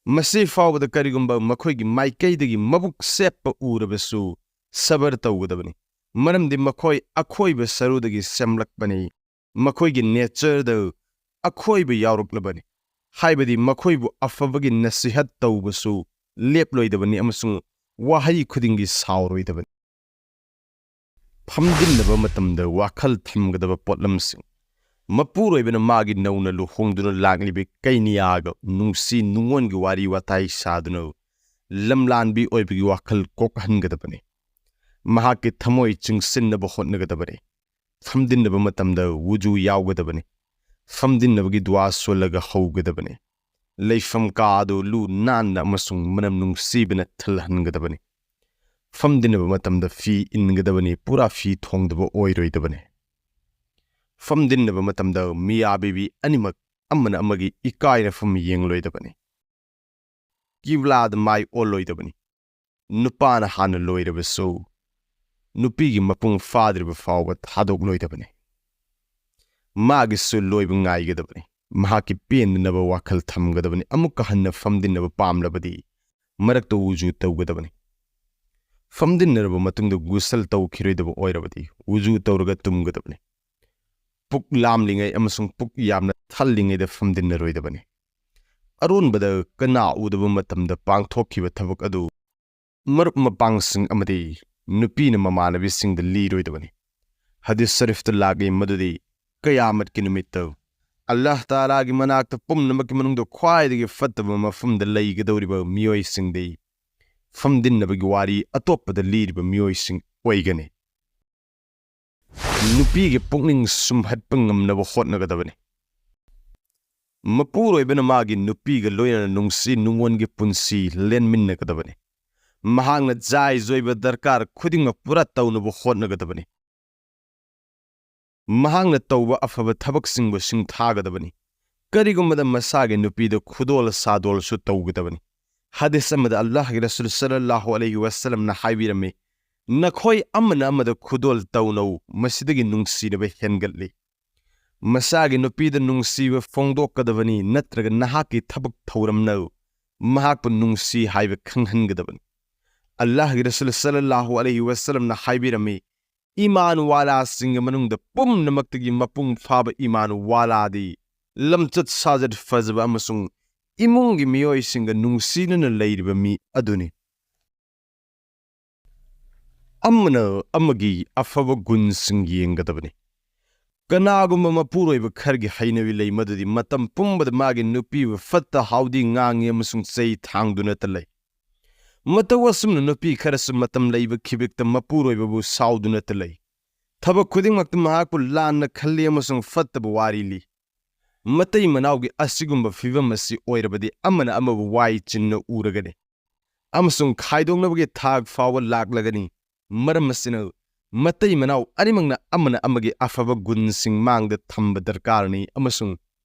ꯃꯁꯤ ꯐꯥꯎꯕꯗ ꯀꯔꯤꯒꯨꯝꯕ ꯃꯈꯣꯏꯒꯤ ꯃꯥꯏꯀꯩꯗꯒꯤ ꯃꯕꯨꯛ ꯁꯦꯞꯄ ꯎꯔꯕꯁꯨ ꯁꯕꯔ ꯇꯧꯒꯗꯕꯅꯤ, ꯃꯔꯝꯗꯤ ꯃꯈꯣꯏ ꯑꯈꯣꯏꯕ ꯁꯔꯨꯗꯒꯤ ꯁꯦꯝꯂꯛꯄꯅꯤ꯫ ꯃꯈꯣꯏꯒꯤ ꯅꯦꯆꯔꯗ ꯑꯈꯣꯏꯕ ꯌꯥꯎꯔꯛꯂꯕꯅꯤ, ꯍꯥꯏꯕꯗꯤ ꯃꯈꯣꯏꯕꯨ ꯑꯐꯕꯒꯤ ꯅꯁꯤꯍꯠ ꯇꯧꯕꯁꯨ ꯂꯦꯞꯂꯣꯏꯗꯕꯅꯤ ꯑꯃꯁꯨꯡ ꯋꯥꯍꯩ ꯈꯨꯗꯤꯡꯒꯤ ꯁꯥꯎꯔꯣꯏꯗꯕꯅꯤ꯫ ꯐꯝꯖꯤꯟꯅꯕ ꯃꯇꯝꯗ ꯋꯥꯈꯜ ꯊꯝꯒꯗꯕ ꯄꯣꯠꯂꯝꯁꯤꯡ꯫ ꯃꯄꯨꯔꯣꯏꯕꯅ ꯃꯥꯒꯤ ꯅꯧꯅ ꯂꯨꯍꯣꯡꯗꯨꯅ ꯂꯥꯛꯂꯤꯕ ꯀꯩꯅꯤꯌꯥꯒ ꯅꯨꯡꯁꯤ ꯅꯨꯡꯉꯣꯟꯒꯤ ꯋꯥꯔꯤ ꯋꯥꯇꯥꯏ ꯁꯥꯗꯨꯅ ꯂꯝꯂꯥꯟꯕꯤ ꯑꯣꯏꯕꯒꯤ ꯋꯥꯈꯜ ꯀꯣꯛꯍꯟꯒꯗꯕꯅꯤ꯫ ꯃꯍꯥꯛꯀꯤ ꯊꯃꯣꯏ ꯆꯤꯡꯁꯤꯟꯅꯕ ꯍꯣꯠꯅꯒꯗꯕꯅꯤ꯫ ꯐꯝꯖꯤꯟꯅꯕ ꯃꯇꯝꯗ ꯋꯨꯖꯨ ꯌꯥꯎꯒꯗꯕꯅꯤ꯫ ꯐꯝꯖꯤꯟꯅꯕꯒꯤ ꯗꯨꯋꯥ ꯁꯣꯜꯂꯒ ꯍꯧꯒꯗꯕꯅꯤ꯫ ꯂꯩꯐꯝ ꯀꯥ ꯑꯗꯨ ꯂꯨ ꯅꯥꯟꯅ ꯑꯃꯁꯨꯡ ꯃꯅꯝ ꯅꯨꯡꯁꯤꯕꯅ ꯊꯜꯍꯟꯒꯗꯕꯅꯤ꯫ ꯐꯝꯗꯤꯟꯅꯕ ꯃꯇꯝꯗ ꯐꯤ ꯏꯟꯒꯗꯕꯅꯤ, ꯄꯨꯔꯥ ꯐꯤ ꯊꯣꯡꯗꯕ ꯑꯣꯏꯔꯣꯏꯗꯕꯅꯤ꯫ ꯐꯝꯗꯤꯟꯅꯕ ꯃꯇꯝꯗ ꯃꯤꯌꯥꯕꯤꯕꯤ ꯑꯅꯤꯃꯛ ꯑꯃꯅ ꯑꯃꯒꯤ ꯏꯀꯥꯏꯅꯐꯝ ꯌꯦꯡꯂꯣꯏꯗꯕꯅꯤ꯫ ꯀꯤꯕ꯭ꯂꯥꯗ ꯃꯥꯏ ꯑꯣꯜꯂꯣꯏꯗꯕꯅꯤ꯫ ꯅꯨꯄꯥꯅ ꯍꯥꯟꯅ ꯂꯣꯏꯔꯕꯁꯨ, ꯅꯨꯄꯤꯒꯤ ꯃꯄꯨꯡ ꯐꯥꯗ꯭ꯔꯤꯕ ꯐꯥꯎꯕ ꯊꯥꯗꯣꯛꯂꯣꯏꯗꯕꯅꯤ꯫ ꯃꯥꯒꯤꯁꯨ ꯂꯣꯏꯕ ꯉꯥꯏꯒꯗꯕꯅꯤ꯫ ꯃꯍꯥꯛꯀꯤ ꯄꯦꯟꯗꯅꯕ ꯋꯥꯈꯜ ꯊꯝꯒꯗꯕꯅꯤ꯫ ꯑꯃꯨꯛꯀ ꯍꯟꯅ ꯐꯝꯗꯤꯟꯅꯕ ꯄꯥꯝꯂꯕꯗꯤ ꯃꯔꯛꯇ ꯎꯖꯨ ꯇꯧꯒꯗꯕꯅꯤ꯫ ꯐꯝꯗꯤꯟꯅꯔꯕ ꯃꯇꯨꯡꯗ ꯒꯨꯁꯜ ꯇꯧꯈꯤꯔꯣꯏꯗꯕ ꯑꯣꯏꯔꯕꯗꯤ ꯎꯖꯨ ꯇꯧꯔꯒ ꯇꯨꯝꯒꯗꯕꯅꯤ꯫ ꯄꯨꯛ ꯂꯥꯝꯂꯤꯉꯩ ꯑꯃꯁꯨꯡ ꯄꯨꯛ ꯌꯥꯝꯅ ꯊꯜꯂꯤꯉꯩꯗ ꯐꯝꯗꯤꯟꯅꯔꯣꯏꯗꯕꯅꯤ꯫ ꯑꯔꯣꯟꯕꯗ ꯀꯅꯥ ꯎꯗꯕ ꯃꯇꯝꯗ ꯄꯥꯡꯊꯣꯛꯈꯤꯕ ꯊꯕꯛ ꯑꯗꯨ ꯃꯔꯨꯞ ꯃꯄꯥꯡꯁꯤꯡ ꯑꯃꯗꯤ ꯅꯨꯄꯤꯅ ꯃꯃꯥꯟꯅꯕꯤꯁꯤꯡꯗ ꯂꯤꯔꯣꯏꯗꯕꯅꯤ꯫ ꯍꯗꯤꯁ ꯁꯔꯤꯐꯇ ꯂꯥꯛꯂꯤ ꯃꯗꯨꯗꯤ ꯀꯌꯥꯃꯠꯀꯤ ꯅꯨꯃꯤꯠꯇ ꯑꯜꯂꯥꯍ ꯇꯥꯂꯥꯒꯤ ꯃꯅꯥꯛꯇ ꯄꯨꯝꯅꯃꯛꯀꯤ ꯃꯅꯨꯡꯗ ꯈ꯭ꯋꯥꯏꯗꯒꯤ ꯐꯠꯇꯕ ꯃꯐꯝꯗ ꯂꯩꯒꯗꯧꯔꯤꯕ ꯃꯤꯑꯣꯏꯁꯤꯡꯗꯤ ꯐꯝꯗꯤꯟꯅꯕꯒꯤ ꯋꯥꯔꯤ ꯑꯇꯣꯞꯄꯗ ꯂꯤꯔꯤꯕ ꯃꯤꯑꯣꯏꯁꯤꯡ ꯑꯣꯏꯒꯅꯤ꯫ ꯅꯨꯄꯤꯒꯤ ꯄꯨꯛꯅꯤꯡ ꯁꯨꯝꯍꯠꯄ ꯉꯝꯅꯕ ꯍꯣꯠꯅꯒꯗꯕꯅꯤ꯫ ꯃꯄꯨꯔꯣꯏꯕꯅ ꯃꯥꯒꯤ ꯅꯨꯄꯤꯒ ꯂꯣꯏꯅꯅ ꯅꯨꯡꯁꯤ ꯅꯨꯡꯉꯣꯟꯒꯤ ꯄꯨꯟꯁꯤ ꯂꯦꯟꯃꯤꯟꯅꯒꯗꯕꯅꯤ꯫ ꯃꯍꯥꯛꯅ ꯖꯥꯏꯖ ꯑꯣꯏꯕ ꯗꯔꯀꯥꯔ ꯈꯨꯗꯤꯡꯃꯛ ꯄꯨꯔꯥ ꯇꯧꯅꯕ ꯍꯣꯠꯅꯒꯗꯕꯅꯤ꯫ ꯃꯍꯥꯛꯅ ꯇꯧꯕ ꯑꯐꯕ ꯊꯕꯛꯁꯤꯡꯕꯨ ꯁꯤꯡꯊꯥꯒꯗꯕꯅꯤ꯫ ꯀꯔꯤꯒꯨꯝꯕꯗ ꯃꯁꯥꯒꯤ ꯅꯨꯄꯤꯗ ꯈꯨꯗꯣꯜ ꯁꯥꯗꯣꯜꯁꯨ ꯇꯧꯒꯗꯕꯅꯤ꯫ ꯍꯗꯤꯁ ꯑꯃꯗ ꯑꯜꯂꯥꯍꯒꯤ ꯔꯁꯨꯜ ꯁꯜꯂꯜꯂꯥꯍꯨ ꯑꯂꯩꯍꯤ ꯋꯥꯁꯜꯂꯝꯅ ꯍꯥꯏꯕꯤꯔꯝꯃꯤ, "ꯅꯈꯣꯏ ꯑꯃꯅ ꯑꯃꯗ ꯈꯨꯗꯣꯜ ꯇꯧꯅꯧ, ꯃꯁꯤꯗꯒꯤ ꯅꯨꯡꯁꯤꯅꯕ ꯍꯦꯟꯒꯠꯂꯤ꯫" ꯃꯁꯥꯒꯤ ꯅꯨꯄꯤꯗ ꯅꯨꯡꯁꯤꯕ ꯐꯣꯡꯗꯣꯛꯀꯗꯕꯅꯤ, ꯅꯠꯇ꯭ꯔꯒ ꯅꯍꯥꯛꯀꯤ ꯊꯕꯛ ꯊꯧꯔꯝꯅ ꯃꯍꯥꯛꯄꯨ ꯅꯨꯡꯁꯤ ꯍꯥꯏꯕ ꯈꯪꯍꯟꯒꯗꯕꯅꯤ꯫ ꯑꯜꯂꯥꯍꯒꯤ ꯔꯁꯨꯜ ꯁꯜꯂꯜꯂꯥꯍꯨ ꯑꯂꯩꯍꯤ ꯋꯥꯁꯜꯂꯝꯅ ꯍꯥꯏꯕꯤꯔꯝꯃꯤ, "ꯏꯃꯥꯟ ꯋꯥꯂꯥꯁꯤꯡꯒꯤ ꯃꯅꯨꯡꯗ ꯄꯨꯝꯅꯃꯛꯇꯒꯤ ꯃꯄꯨꯡ ꯐꯥꯕ ꯏꯃꯥꯟ ꯋꯥꯂꯥꯗꯤ ꯂꯝꯆꯠ ꯁꯥꯖꯠ ꯐꯖꯕ ꯑꯃꯁꯨꯡ ꯏꯃꯨꯡꯒꯤ ꯃꯤꯑꯣꯏꯁꯤꯡꯒ ꯅꯨꯡꯁꯤꯅꯅ ꯂꯩꯔꯤꯕ ꯃꯤ ꯑꯗꯨꯅꯤ꯫" ꯑꯃꯅ ꯑꯃꯒꯤ ꯑꯐꯕ ꯒꯨꯟꯁꯤꯡ ꯌꯦꯡꯒꯗꯕꯅꯤ꯫ ꯀꯅꯥꯒꯨꯝꯕ ꯃꯄꯨꯔꯣꯏꯕ ꯈꯔꯒꯤ ꯍꯩꯅꯕꯤ ꯂꯩ, ꯃꯗꯨꯗꯤ ꯃꯇꯝ ꯄꯨꯝꯕꯗ ꯃꯥꯒꯤ ꯅꯨꯄꯤꯕꯨ ꯐꯠꯇ ꯍꯥꯎꯗꯤ ꯉꯥꯡꯉꯤ ꯑꯃꯁꯨꯡ ꯆꯩ ꯊꯥꯡꯗꯨꯅꯇ ꯂꯩ꯫ ꯃꯇꯧ ꯑꯁꯨꯝꯅ ꯅꯨꯄꯤ ꯈꯔꯁꯨ ꯃꯇꯝ ꯂꯩꯕ ꯈꯤꯕꯤꯛꯇ ꯃꯄꯨꯔꯣꯏꯕꯕꯨ ꯁꯥꯎꯗꯨꯅꯇ ꯂꯩ꯫ ꯊꯕꯛ ꯈꯨꯗꯤꯡꯃꯛꯇ ꯃꯍꯥꯛꯄꯨ ꯂꯥꯟꯅ ꯈꯜꯂꯤ ꯑꯃꯁꯨꯡ ꯐꯠꯇꯕ ꯋꯥꯔꯤ ꯂꯤ꯫ ꯃꯇꯩ ꯃꯅꯥꯎꯒꯤ ꯑꯁꯤꯒꯨꯝꯕ ꯐꯤꯚꯝ ꯑꯁꯤ ꯑꯣꯏꯔꯕꯗꯤ ꯑꯃꯅ ꯑꯃꯕꯨ ꯋꯥꯏ ꯆꯤꯟꯅ ꯎꯔꯒꯅꯤ꯫ ꯑꯃꯁꯨꯡ ꯈꯥꯏꯗꯣꯛꯅꯕꯒꯤ ꯊꯥꯛ ꯐꯥꯎꯕ ꯂꯥꯛꯂꯒꯅꯤ꯫ ꯃꯔꯝ ꯑꯁꯤꯅ, ꯃꯇꯩ ꯃꯅꯥꯎ ꯑꯅꯤꯃꯛꯅ ꯑꯃꯅ ꯑꯃꯒꯤ ꯑꯐꯕ ꯒꯨꯟꯁꯤꯡ ꯃꯥꯡꯗ ꯊꯝꯕ ꯗꯔꯀꯥꯔꯅꯤ ꯑꯃꯁꯨꯡ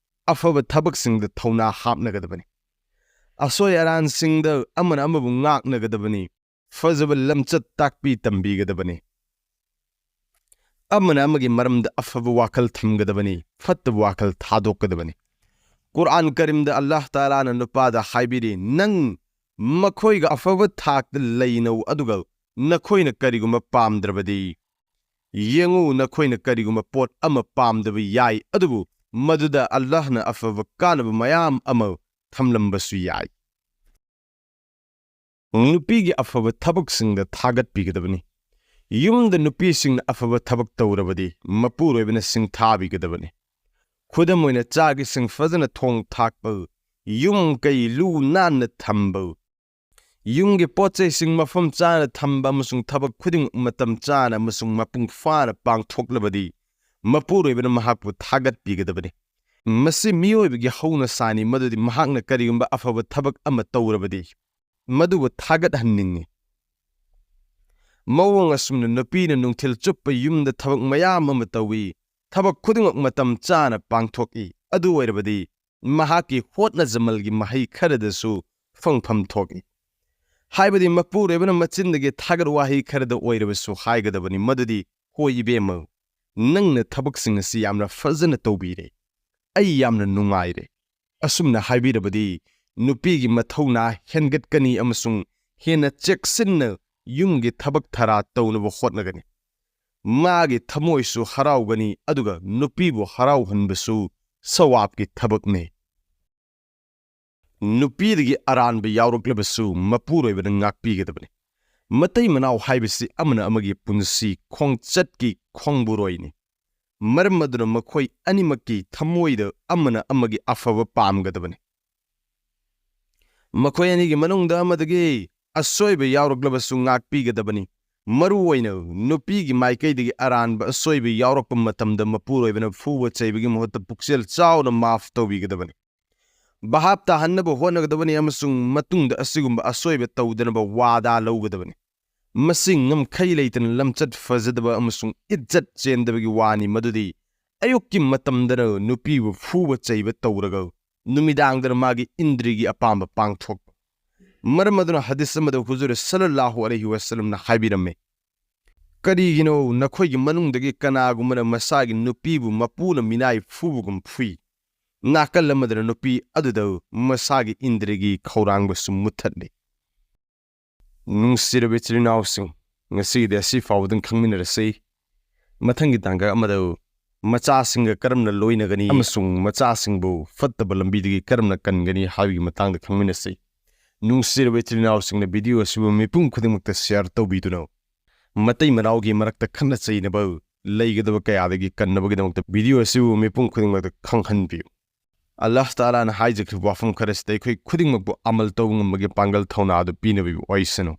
ꯑꯐꯕ ꯊꯕꯛꯁꯤꯡꯗ ꯊꯧꯅꯥ ꯍꯥꯞꯅꯒꯗꯕꯅꯤ꯫ ꯑꯁꯣꯏ ꯑꯔꯥꯟꯁꯤꯡꯗ ꯑꯃꯅ ꯑꯃꯕꯨ ꯉꯥꯛꯅꯒꯗꯕꯅꯤ꯫ ꯐꯖꯕ ꯂꯝꯆꯠ ꯇꯥꯛꯄꯤ ꯇꯝꯕꯤꯒꯗꯕꯅꯤ꯫ ꯑꯃꯅ ꯑꯃꯒꯤ ꯃꯔꯝꯗ ꯑꯐꯕ ꯋꯥꯈꯜ ꯊꯝꯒꯗꯕꯅꯤ, ꯐꯠꯇꯕ ꯋꯥꯈꯜ ꯊꯥꯗꯣꯛꯀꯗꯕꯅꯤ꯫ ꯀꯨꯔꯑꯥꯟ ꯀꯔꯤꯝꯗ ꯑꯜꯂꯥꯍ ꯇꯥꯂꯥꯅ ꯅꯨꯄꯥꯗ ꯍꯥꯏꯕꯤꯔꯤ, "ꯅꯪ ꯃꯈꯣꯏꯒ ꯑꯐꯕ ꯊꯥꯛꯇ ꯂꯩꯅꯧ, ꯑꯗꯨꯒ ꯅꯈꯣꯏꯅ ꯀꯔꯤꯒꯨꯝꯕ ꯄꯥꯝꯗ꯭ꯔꯕꯗꯤ, ꯌꯦꯡꯉꯨ, ꯅꯈꯣꯏꯅ ꯀꯔꯤꯒꯨꯝꯕ ꯄꯣꯠ ꯑꯃ ꯄꯥꯝꯗꯕ ꯌꯥꯏ, ꯑꯗꯨꯕꯨ ꯃꯗꯨꯗ ꯑꯜꯂꯥꯍꯅ ꯑꯐꯕ ꯀꯥꯟꯅꯕ ꯃꯌꯥꯝ ꯑꯃ ꯊꯝꯂꯝꯕꯁꯨ ꯌꯥꯏ"꯫ ꯅꯨꯄꯤꯒꯤ ꯑꯐꯕ ꯊꯕꯛꯁꯤꯡꯗ ꯊꯥꯒꯠꯄꯤꯒꯗꯕꯅꯤ꯫ ꯌꯨꯝꯗ ꯅꯨꯄꯤꯁꯤꯡꯅ ꯑꯐꯕ ꯊꯕꯛ ꯇꯧꯔꯕꯗꯤ ꯃꯄꯨꯔꯣꯏꯕꯅ ꯁꯤꯡꯊꯥꯕꯤꯒꯗꯕꯅꯤ꯫ ꯈꯨꯗꯝ ꯑꯣꯏꯅ, ꯆꯥꯛ ꯏꯁꯤꯡ ꯐꯖꯅ ꯊꯣꯡ ꯊꯥꯛꯄ, ꯌꯨꯝ ꯀꯩ ꯂꯨ ꯅꯥꯟꯅ ꯊꯝꯕ, ꯌꯨꯝꯒꯤ ꯄꯣꯠ ꯆꯩꯁꯤꯡ ꯃꯐꯝ ꯆꯥꯅ ꯊꯝꯕ ꯑꯃꯁꯨꯡ ꯊꯕꯛ ꯈꯨꯗꯤꯡꯃꯛ ꯃꯇꯝ ꯆꯥꯅ ꯑꯃꯁꯨꯡ ꯃꯄꯨꯡ ꯐꯥꯅ ꯄꯥꯡꯊꯣꯛꯂꯕꯗꯤ ꯃꯄꯨꯔꯣꯏꯕꯅ ꯃꯍꯥꯛꯄꯨ ꯊꯥꯒꯠꯄꯤꯒꯗꯕꯅꯤ꯫ ꯃꯁꯤ ꯃꯤꯑꯣꯏꯕꯒꯤ ꯍꯧꯅꯁꯥꯅꯤ ꯃꯗꯨꯗꯤ ꯃꯍꯥꯛꯅ ꯀꯔꯤꯒꯨꯝꯕ ꯑꯐꯕ ꯊꯕꯛ ꯑꯃ ꯇꯧꯔꯕꯗꯤ ꯃꯗꯨꯕꯨ ꯊꯥꯒꯠꯍꯟꯅꯤꯡꯏ꯫ ꯃꯑꯣꯡ ꯑꯁꯨꯝꯅ ꯅꯨꯄꯤꯅ ꯅꯨꯡꯊꯤꯜ ꯆꯨꯞꯄ ꯌꯨꯝꯗ ꯊꯕꯛ ꯃꯌꯥꯝ ꯑꯃ ꯇꯧꯏ, ꯊꯕꯛ ꯈꯨꯗꯤꯡꯃꯛ ꯃꯇꯝ ꯆꯥꯅ ꯄꯥꯡꯊꯣꯛꯏ꯫ ꯑꯗꯨ ꯑꯣꯏꯔꯕꯗꯤ ꯃꯍꯥꯛꯀꯤ ꯍꯣꯠꯅꯖꯃꯜꯒꯤ ꯃꯍꯩ ꯈꯔꯗꯁꯨ ꯐꯪꯐꯝ ꯊꯣꯛꯏ꯫ ꯍꯥꯏꯕꯗꯤ ꯃꯄꯨꯔꯣꯏꯕꯅ ꯃꯆꯤꯟꯗꯒꯤ ꯊꯥꯒꯠ ꯋꯥꯍꯩ ꯈꯔꯗ ꯑꯣꯏꯔꯕꯁꯨ ꯍꯥꯏꯒꯗꯕꯅꯤ ꯃꯗꯨꯗꯤ, "ꯍꯣꯏ ꯏꯕꯦꯝꯃ, ꯅꯪꯅ ꯊꯕꯛꯁꯤꯡ ꯑꯁꯤ ꯌꯥꯝꯅ ꯐꯖꯅ ꯇꯧꯕꯤꯔꯦ꯫ ꯑꯩ ꯌꯥꯝꯅ ꯅꯨꯡꯉꯥꯏꯔꯦ"꯫ ꯑꯁꯨꯝꯅ ꯍꯥꯏꯕꯤꯔꯕꯗꯤ ꯅꯨꯄꯤꯒꯤ ꯃꯊꯧꯅꯥ ꯍꯦꯟꯒꯠꯀꯅꯤ ꯑꯃꯁꯨꯡ ꯍꯦꯟꯅ ꯆꯦꯛꯁꯤꯟꯅ ꯌꯨꯝꯒꯤ ꯊꯕꯛ ꯊꯔꯥ ꯇꯧꯅꯕ ꯍꯣꯠꯅꯒꯅꯤ꯫ ꯃꯥꯒꯤ ꯊꯃꯣꯏꯁꯨ ꯍꯔꯥꯎꯒꯅꯤ, ꯑꯗꯨꯒ ꯅꯨꯄꯤꯕꯨ ꯍꯔꯥꯎꯍꯟꯕꯁꯨ ꯁꯋꯥꯕꯀꯤ ꯊꯕꯛꯅꯤ꯫ ꯅꯨꯄꯤꯗꯒꯤ ꯑꯔꯥꯟꯕ ꯌꯥꯎꯔꯛꯂꯕꯁꯨ ꯃꯄꯨꯔꯣꯏꯕꯅ ꯉꯥꯛꯄꯤꯒꯗꯕꯅꯤ꯫ ꯃꯇꯩ ꯃꯅꯥꯎ ꯍꯥꯏꯕꯁꯤ ꯑꯃꯅ ꯑꯃꯒꯤ ꯄꯨꯟꯁꯤ ꯈꯣꯡꯆꯠꯀꯤ ꯈꯣꯡꯕꯨꯔꯣꯏꯅꯤ꯫ ꯃꯔꯝ ꯑꯗꯨꯅ ꯃꯈꯣꯏ ꯑꯅꯤꯃꯛꯀꯤ ꯊꯃꯣꯏꯗ ꯑꯃꯅ ꯑꯃꯒꯤ ꯑꯐꯕ ꯄꯥꯝꯒꯗꯕꯅꯤ꯫ ꯃꯈꯣꯏ ꯑꯅꯤꯒꯤ ꯃꯅꯨꯡꯗ ꯑꯃꯗꯒꯤ ꯑꯁꯣꯏꯕ ꯌꯥꯎꯔꯛꯂꯕꯁꯨ ꯉꯥꯛꯄꯤꯒꯗꯕꯅꯤ꯫ ꯃꯔꯨ ꯑꯣꯏꯅ ꯅꯨꯄꯤꯒꯤ ꯃꯥꯏꯀꯩꯗꯒꯤ ꯑꯔꯥꯟꯕ ꯑꯁꯣꯏꯕ ꯌꯥꯎꯔꯛꯄ ꯃꯇꯝꯗ ꯃꯄꯨꯔꯣꯏꯕꯅ ꯐꯨꯕ ꯆꯩꯕꯒꯤ ꯃꯍꯨꯠꯇ ꯄꯨꯛꯆꯦꯜ ꯆꯥꯎꯅ ꯃꯥꯐ ꯇꯧꯕꯤꯒꯗꯕꯅꯤ꯫ ꯚꯥꯞ ꯇꯥꯍꯟꯅꯕ ꯍꯣꯠꯅꯒꯗꯕꯅꯤ ꯑꯃꯁꯨꯡ ꯃꯇꯨꯡꯗ ꯑꯁꯤꯒꯨꯝꯕ ꯑꯁꯣꯏꯕ ꯇꯧꯗꯅꯕ ꯋꯥꯗꯥ ꯂꯧꯒꯗꯕꯅꯤ꯫ ꯃꯁꯤ ꯉꯝꯈꯩ ꯂꯩꯇꯅ ꯂꯝꯆꯠ ꯐꯖꯗꯕ ꯑꯃꯁꯨꯡ ꯏꯖꯠ ꯆꯦꯟꯗꯕꯒꯤ ꯋꯥꯅꯤ ꯃꯗꯨꯗꯤ ꯑꯌꯨꯛꯀꯤ ꯃꯇꯝꯗꯅ ꯅꯨꯄꯤꯕꯨ ꯐꯨꯕ ꯆꯩꯕ ꯇꯧꯔꯒ ꯅꯨꯃꯤꯗꯥꯡꯗꯅ ꯃꯥꯒꯤ ꯏꯟꯗ꯭ꯔꯤꯒꯤ ꯑꯄꯥꯝꯕ ꯄꯥꯡꯊꯣꯛꯄ꯫ ꯃꯔꯝ ꯑꯗꯨꯅ ꯍꯗꯤꯁ ꯑꯃꯗ ꯍꯨꯖꯨꯔ ꯁꯜꯂꯜꯂꯥꯍꯨ ꯑꯂꯩꯍꯤ ꯋꯁꯜꯂꯝꯅ ꯍꯥꯏꯕꯤꯔꯝꯃꯤ, "ꯀꯔꯤꯒꯤꯅꯣ ꯅꯈꯣꯏꯒꯤ ꯃꯅꯨꯡꯗꯒꯤ ꯀꯅꯥꯒꯨꯝꯕꯅ ꯃꯁꯥꯒꯤ ꯅꯨꯄꯤꯕꯨ ꯃꯄꯨꯅ ꯃꯤꯅꯥꯏ ꯐꯨꯕꯒꯨꯝ ꯐꯨꯏ, ꯅꯥꯀꯜ ꯑꯃꯗꯅ ꯅꯨꯄꯤ ꯑꯗꯨꯗ ꯃꯁꯥꯒꯤ ꯏꯟꯗ꯭ꯔꯤꯒꯤ ꯈꯧꯔꯥꯡꯕꯁꯨ ꯃꯨꯠꯊꯠꯂꯤ"? ꯅꯨꯡꯁꯤꯔꯕ ꯏꯆꯤꯜ ꯏꯅꯥꯎꯁꯤꯡ, ꯉꯁꯤꯒꯤꯗꯤ ꯑꯁꯤ ꯐꯥꯎꯕꯗꯪ ꯈꯪꯃꯤꯟꯅꯔꯁꯤ꯫ ꯃꯊꯪꯒꯤ ꯇꯥꯡꯀꯛ ꯑꯃꯗ ꯃꯆꯥꯁꯤꯡꯒ ꯀꯔꯝꯅ ꯂꯣꯏꯅꯒꯅꯤ ꯑꯃꯁꯨꯡ ꯃꯆꯥꯁꯤꯡꯕꯨ ꯐꯠꯇꯕ ꯂꯝꯕꯤꯗꯒꯤ ꯀꯔꯝꯅ ꯀꯟꯒꯅꯤ ꯍꯥꯏꯕꯒꯤ ꯃꯇꯥꯡꯗ ꯈꯪꯃꯤꯟꯅꯁꯤ꯫ ꯅꯨꯡꯁꯤꯔꯕ ꯏꯆꯤꯜ ꯏꯅꯥꯎꯁꯤꯡꯅ ꯚꯤꯗꯤꯑꯣ ꯑꯁꯤꯕꯨ ꯃꯤꯄꯨꯝ ꯈꯨꯗꯤꯡꯃꯛꯇ ꯁꯤꯌꯥꯔ ꯇꯧꯕꯤꯗꯨꯅ ꯃꯇꯩ ꯃꯅꯥꯎꯒꯤ ꯃꯔꯛꯇ ꯈꯠꯅ ꯆꯩꯅꯕ ꯂꯩꯒꯗꯕ ꯀꯌꯥꯗꯒꯤ ꯀꯟꯅꯕꯒꯤꯗꯃꯛꯇ ꯚꯤꯗꯤꯑꯣ ꯑꯁꯤꯕꯨ ꯃꯤꯄꯨꯝ ꯈꯨꯗꯤꯡꯃꯛꯇ ꯈꯪꯍꯟꯕꯤꯌꯨ꯫ ꯑꯜꯂꯥꯍ ꯇꯥꯂꯥꯅ ꯍꯥꯏꯖꯈ꯭ꯔꯤꯕ ꯋꯥꯐꯝ ꯈꯔꯁꯤꯗ ꯑꯩꯈꯣꯏ ꯈꯨꯗꯤꯡꯃꯛꯄꯨ ꯑꯃꯜ ꯇꯧꯕ ꯉꯝꯕꯒꯤ ꯄꯥꯡꯒꯜ ꯊꯧꯅꯥ ꯑꯗꯨ ꯄꯤꯅꯕꯤꯕ ꯑꯣꯏꯁꯅꯨ꯫